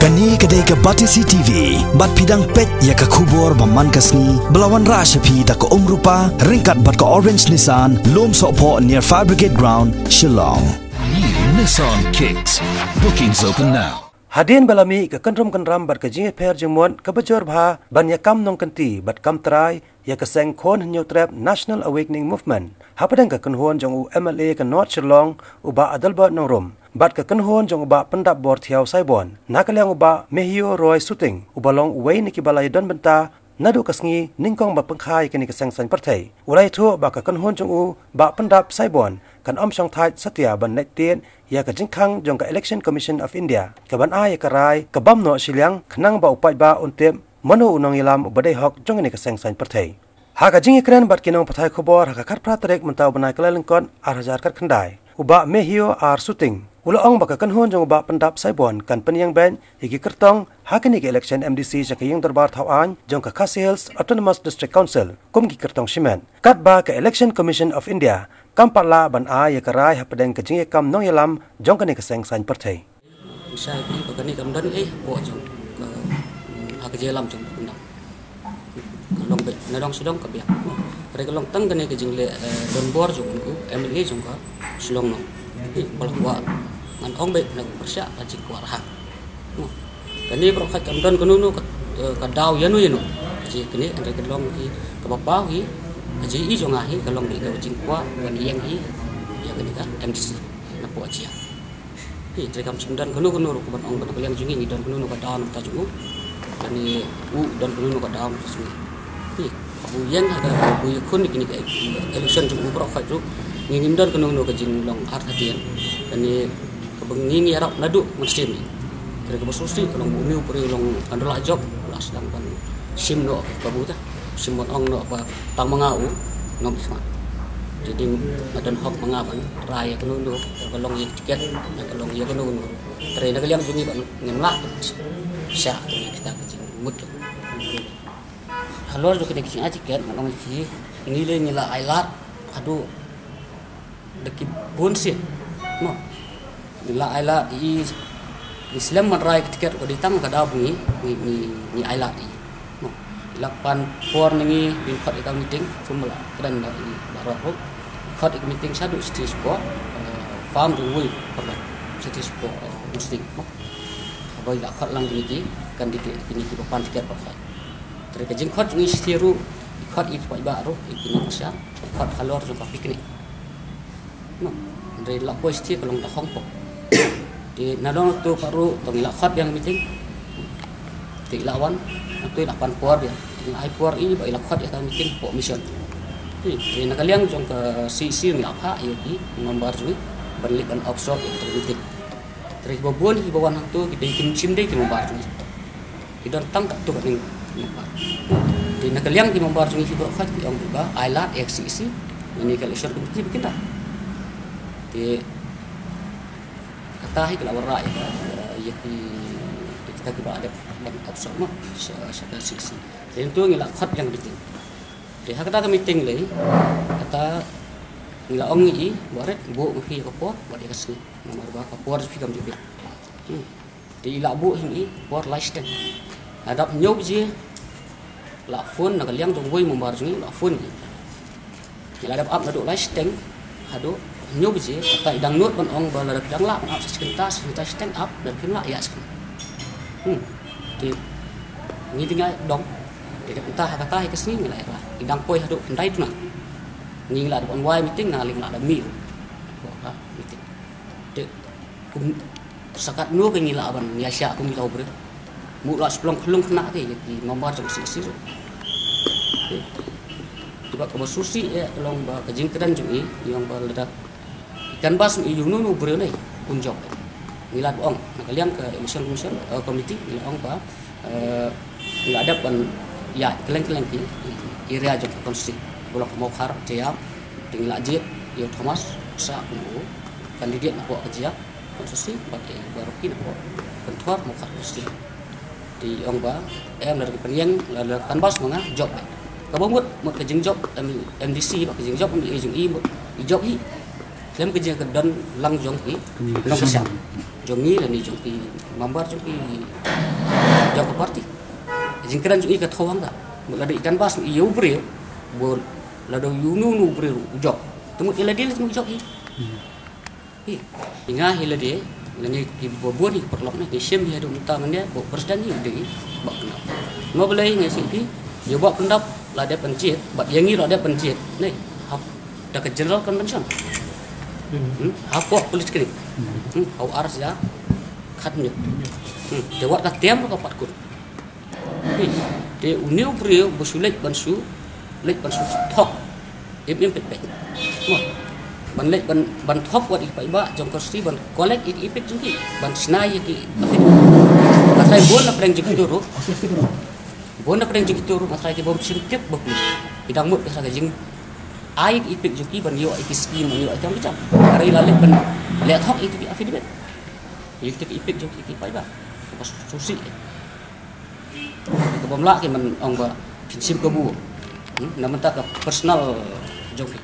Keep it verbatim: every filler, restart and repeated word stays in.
Kane ka dei ka Batesi T V, bad phi dang peit ïa ka khubor ba man ka sngi, ba la wanrah sha phi da ka Umrupa, ryngkat bad ka Orange Nissan, Lum Sohphoh near Fire Brigade Ground, Shillong. New Nissan Kicks. Bookings open now. Hadien ba la mih ka kynrum kynram bad ka jingïapher jingmut kaba jur bha ban ïakam nongkynti bad kam trai ïa ka seng khun hynñiewtrep National Awakening Movement, hapdeng ka kynhun jong u M L A ka North Shillong, u Bah Adelbert Nongrum, bad ka kynhun jong u Bah Pyndapbor Thiaw Saibon, na ka liang u Bah Mehio Roy Suting, uba long uwei na kiba la ïadon bynta naduh ka sngi nyngkong ba pynkha ïa kane ka seng saiñ pyrthei, u la ïathuh ba ka kynhun jong u Bah Pyndap Saibon kan ym shong thait satia ban leit tied ïa ka jingkhang jong ka Election Commission of India, ka ban ai ïa ka rai ka bym noh shiliang, khnang ba u paidbah un tip mano u nongïalam uba dei hok jong kane ka seng saiñ pyrthei. Ha ka jingïakren bad ki nongpathai khubor ha ka khatphra tarik mynta u bnai Kyllalyngkot ar hajar khatkhyndai, u Bah Mehio R Suting u la ong ba ka kynhun jong u Bah Pyndap Saibon kan pynïeng beit ïa ki kyrtong ha kane ka election M D C sha ka ïing dorbar thaw aiñ jong ka Khasi Hills Autonomous District Council kum ki kyrtong shimet, katba ka Election Commission of India kam pat lah ban ai ïa ka rai hapdeng ka jingïakam nongïalam jong kane ka seng saiñ pyrthei. Shai phi ba kane kam don ei hapoh jong ka, ha ka jingïalam jong u Pyndap. Ka long beit na dong sha dong ka biang. Hynrei ka long tang kane ka jingleh, eh, donbor jong u M L A jong ka Shillong noh. Ei, ba la kwah, ngan ong beit na ka pyrshah ka jingkwah rhah. Noh. Kane baroh khoit kam don kano kano ka, eh, ka daw ïano ïano. Ka jingkane hynrei ka long hi kaba paw hi, ka jingïohi jong nga hi ka long beit ka jingkwah ban ïeng hi ïa kane ka M D C napoh jia. Hi, hynrei kam shym don kano kano ruh kaban ong ba na ka liang jong ngi ngi don kano kano ka daw na ka bynta jong u, lane u don kano kano ka daw na ka bynta jong ngi. Hi, u ïeng ha ka, u ïakhun ïa kine ki election jong u baroh khoit ruh, ngi ngim don kano kano ka jinglong ar hadien. Lane kaba ngi ngi ïarap naduh mynsiem ngi. Hynrei kaba sngewsih ka long ba une u briew u long u la lah jop, u la sdang ban shim noh ka kabu ta. Shim ban ong noh ba tang ma nga u nongmihkhmat. Te dei ma don hok ma nga ban rai ïa kano kano, ïa ka long ïa ka tiket, ïa ka long ïa kano kano. Hynrei na ka liang jong ngi ba ngim lah ban shah ïa kita ka jingmut jong ngi. Halor jong kane ka jingai tiket, ngan ong ïa phi, ngi lei ngi la ai lad haduh da ki bun sien. Mo. Ngi la ai lad ïa i, ngi slem ban rai ka tiket ka dei tang ka daw ba ngi, ngi, ngi, ngi ai lad ïa i. Mo. I la pan por na ngi ban khot ïa ka meeting, kum ba la kren da i Bah Rok ruh. Khot ïa ka meeting shaduh City Sport, eh, farm jong u Wilfred. City Sport, eh, Muslim. Mo. Haba i la khot lang kine ki candidate, kine kiba pan tiket ba khot. Hynrei ka jingkhot jong i shisha ruh, i khot ïa ki paidbah ruh, ïa ki nongkyrshan, i khot halor jong ka picnic. No, hynrei la poi shisha ka long da khongpong. Te na dong to pat ruh, to ngi la khot biang meeting. Te i la wan, na to i la pan por biang. Te ngi la ai por i ba i la khot ïa ka meeting hapoh mission. Te, te na ka liang jong ka C E C ngi la phah ïa ki member jong ngi ban leit ban observe ïa ka meeting. Hynrei kiba bun kiba wan hangto ki dei, kim shym dei ki member jong ngi. Ki don tang katto katne ki member. Te na ka liang ki member jong ngi ki baroh khoit ki ong ba ai lad ïa ka C E C, lane ka election committee ba kin da. Te kata hi ka la wanrah ïa ka, ïa ki, ïa kita kiba la dep ban observe noh sha, sha ka C E C. Te hangto ngi la khot ïa ka meeting. Te ha kata ka meeting lei, kata ngi la ong ïa i, Bah Rit, buh ma phi ïa ka por bad ïa ka sngi. Namar ba ka por jong phi kam ju biang. Hmm. Te i la buh hi ma i por lai shiteng. Hadap hynñiew baje la phone na ka liang jong uwei u member jong ngi, la phone hi. Ngi la dep ap naduh lai shiteng haduh hynñiew baje, kata i dang nud ban ong ba lada phi dang lah ban ap sa shi kynta, sa shi kynta shiteng ap, lada phim lah ïa shi kynta. Hmm. Te ngi te ngi la dong. Te kata ha kata hi ka sngi ngi la ïa ka. I dang poi haduh khyndai tnat. Ngi ngi la dep wan wai meeting, nga lei nga la dep mih ruh. Ko ka meeting. Te kum sa katno ke ngi lah ban ïa shah kum kita u briew. Mut la shu pynlong khyllung khynnah te ïa ki member jong C E C ruh. Te ba kaba sngewsih ïa ka long ba ka jingkren jong i, i ong ba lada i canvass ma i ïa uno uno u briew ne un jop. Ngi la ong na ka liang ka election commission, eh, committee ngi la ong ba, eh, ngi la dep ban ïa kylleng kylleng ki area jong ka constituency. Ba long ka Mawkhar, Jaiaw, te ngi la jied ïa u Thomas Sah kum u candidate napoh ka Jaiaw constituency, bad i Bah Rocky napoh Kynthor Mawkhar constituency. Te i ong ba em lada ki pynïeng, lada canvass ma nga jop beit. Kaba mut, mut ka jingjop M-, M D C bad ka jingjop M L A jong i mut i jop hi. Khlem ka jing ka don lang jong ki nongkyrshan. jong ngi lane jong ki member jong ki, jong ka party. Jingkren jong i ka thaw hangta. Lada i canvass i ïa u briew, bad lada u ïa uno uno u briew u jop, te mut ïa lade lada mut jop i. Hi. Nga hi lade, lane kiba bun hi ki paralok ne, ki shim hi haduh mynta mynne, ba u president hi u dei i Bah Pyndap. Nga balei nga sngewthuh, ïa u Bah Pyndap la dep ban jied, bad ïa ngi la dep ban jied ne, hap da ka General Convention. Hmm, hapoh Polytechnic. Hmm, ha u ar hajar khatñiew. Hmm, te wat ka term ruh ka pat kut. Te une u briew ba shu leit ban shu, leit ban shu thok. Im im pet pet. Mo. Ban leit ban, ban thok wat ïa ki paidbah jong ka constituency, ban collect ïa ki EPIC jong ki, ban shna ïa ki affidavit. Ka sai bun na pdeng jong kito ruh. Bun na pdeng jong kito ruh, nga tharai ki bym shim tip ba pli. Ki dang mut ka sa ka jing ai ïa ki EPIC jong ki ban ïoh ïa ki skim, ban ïoh ïa ki kam ki jam. Hynrei la leit ban leit thok ïa ki affidavit. Ïa kita ki EPIC jong ki, ki paidbah. Ka ba sngewsih. Ka bym lah ki ban ong ba phin shim kabu. Hmm? Na mynta ka personal jong ki.